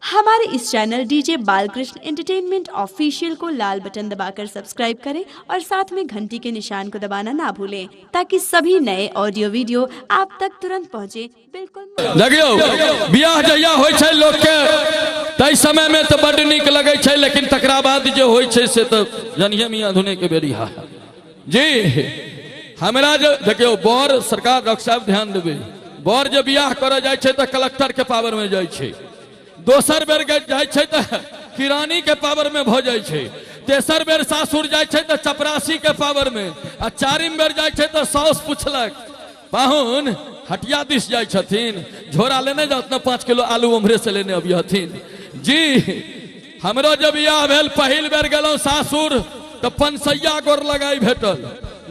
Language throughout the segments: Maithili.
हमारे इस channel DJ Balkrishna entertainment official को लाल बटन दबाकर सब्सक्राइब करें और साथ में घंटी के निशान को दबाना ना भूलें, ताकि सभी नए ऑडियो वीडियो आप तक तुरंत पहुंचे। बिल्कुल देखियौ, बियाह जहिया होइ छै लोक के, ताहि समय में तऽ बड्ड नीक लगै छै, लेकिन तकरा बाद जे होइ छै से तऽ जनिये मियाँ धुने के बेरी। हा जी, हमरा जे देखियौ बर सरकार, डॉक्टर साहब ध्यान देबै, बर जे बियाह करऽ जाइ छै तऽ कलेक्टर के पावर में जाइ छै, दोसर बेर जाइ छै तऽ किरानी के पावर में भऽ जाइ छै, तेसर बेर सासुर जाइ छै तऽ चपरासी के पावर में, आ चारिम बेर जाइ छै तऽ साउस पुछलक, पाहुन हटिया दिस जाइ छथिन, झोरा लेने जात ने, 5 किलो आलू उम्हरे से लेने अबिहथिन। जी, हमरो जब बियाह भेल, पहिल बेर गेलहुँ सासुर तऽ पंसैया गोर लगाई भेटल,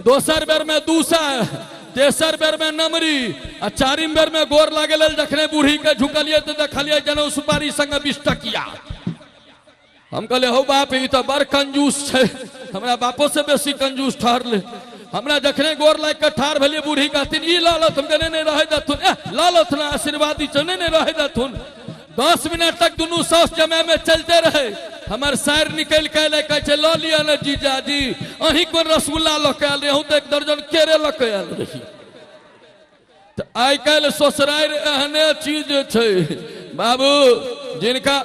दोसर बेर में 200, तेसर बेर में नमरी, आ चारिम बेर में गोर लागे लेल जखने बूढ़ी के झुकलिए तऽ देखलिए जनउ सुपारी संगे 20 टकिया। हम कहले, हौ बाप, ई तऽ बड़ कंजूस छै, हमरा बापो से बेसी कंजूस ठहरले। हमरा जखने गोर लागि कऽ ठाढ़ भेलियै, बूढ़ी कहथिन, ई लऽ लथुन। कहले, नहि, रहै देथुन। ए, लऽ लथुन, आशीर्वादी छौ। नहि नहि, रहै देथुन। 10 मिनट तक दुनू साउस जमाय में चलते रहे। हमर साइर निकलि कऽ एलै, कहै छै, लऽ लिअ ने जीजाजी, अहीं कोन रसगुल्ला लऽ कऽ आयल रही, अहूँ तऽ 1 दर्जन केरे लऽ कऽ आयल रही। तऽ आइ काल्हि ससुरारि एहने चीज छै बाबू। जिनका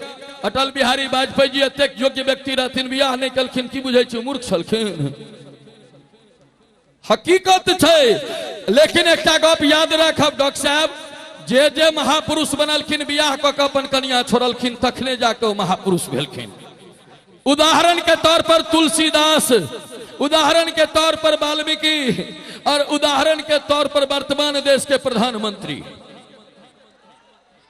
अटल बिहारी वाजपेयी जी एतेक योग्य व्यक्ति रहथिन, बियाह नहि केलखिन, की बुझै छी, मूर्ख छलखिन? हकीकत छै। लेकिन एकटा गप याद राखब डॉक्टर साहब, जे जे महापुरुष बनलखिन, बियाह कऽ कऽ अपन कनिया छोड़लखिन, तखने जाके ओ महापुरुष भेलखिन। उदाहरण के तौर पर तुलसीदास, उदाहरण के तौर पर वाल्मीकि और उदाहरण के तौर पर वर्तमान देश के प्रधानमंत्री।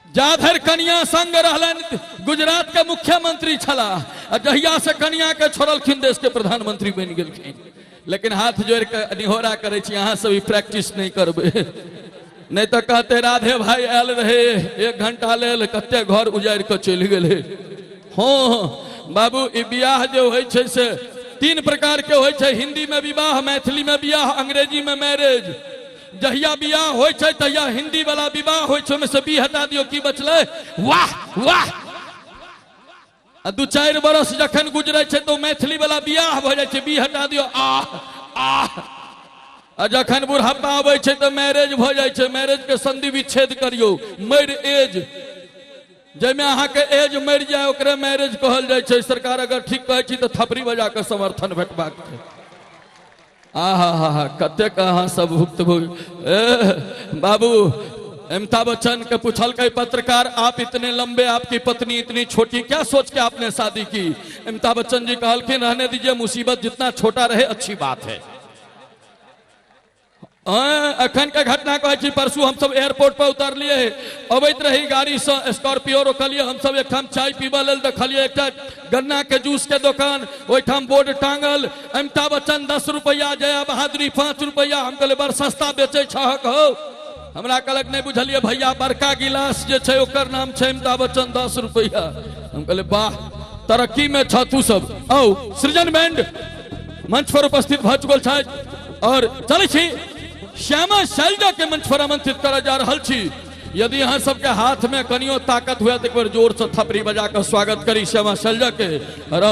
जाधरि कनिया संग रहलनि, गुजरात के मुख्यमंत्री छलाह, आ जहिया से कनिया के छोड़लखिन, देश के प्रधानमंत्री बनि गेलखिन। लेकिन हाथ जोड़ के निहोरा करै छी, अहाँ सब ई प्रैक्टिस नहि करबै, नहि तऽ कहते, राधे भाई आयल रहे 1 घंटा लेल, कते घर उजाड़ि कऽ चलि गेलै। हँ बाबू, ई बियाह जे होइ छै से तीन प्रकार के होइ छै। हिंदी में विवाह, मैथिली में बियाह, अंग्रेजी में मैरिज। जहिया बियाह होइ छै तहिया हिंदी वाला विवाह होइ छै। ओहिमे से बी हटा दियौ, की बचलै? वाह वाह। आ 2-4 बरस जखन गुजरै छै तऽ मैथिली वाला बियाह भऽ जाइ छै, बी हटा दियौ, आह आह। आ जखन बुढ़ापा आबै छै तऽ मैरिज भऽ जाइ छै। मैरिज के संधि विच्छेद करियौ, मरि एज। जाहिमे अहाँके एज मरि जाय, ओकरे मैरिज कहल जाइ छै। सरकार, अगर ठीक कहै छी तऽ थपड़ी बजा कऽ समर्थन भेटबाक छै। आहा हा हा, कतेक अहाँ सब भुक्त भोग। ए बाबू, अमिताभ बच्चन के पूछलकै पत्रकार, आप इतने लंबे, आपकी पत्नी इतनी छोटी, क्या सोच के आपने शादी की? अमिताभ बच्चन जी कहलखिन, रहने दीजिए, मुसीबत जितना छोटा रहे अच्छी बात है। अखन के घटना कहै छी। परसू हमसब एयरपोर्ट पर उतरलियै, अबैत रही गाड़ीसँ, स्कॉर्पियो रोकलियै हमसब एकठाम चाय पीबऽ लेल। देखलियै एकटा गन्ना के जूस के दोकान, ओहिठाम बोर्ड टांगल, अमिताभ बच्चन 10 रुपैआ, जया बहादुरी 5 रुपैआ। हम कहलियै, बड़ सस्ता बेचै छहक हौ। हमरा कहलक, नहि बुझलियै भैया, बड़का गिलास जे छै ओकर नाम छै अमिताभ बच्चन, 10 रुपैआ। हम कहलियै, वाह, तरक्की में छ तू सब। औ सृजन बैंड मंच पर उपस्थित भऽ चुकल छथि और चलै छी, श्यामा शैलजा के मंच पर आमंत्रित करऽ जा रहल छी। यदि अहाँ सबके हाथ में कनियो ताकत हुए तऽ एक बेर जोर से थपड़ी बजा कऽ स्वागत करी श्यामा शैलजा के। और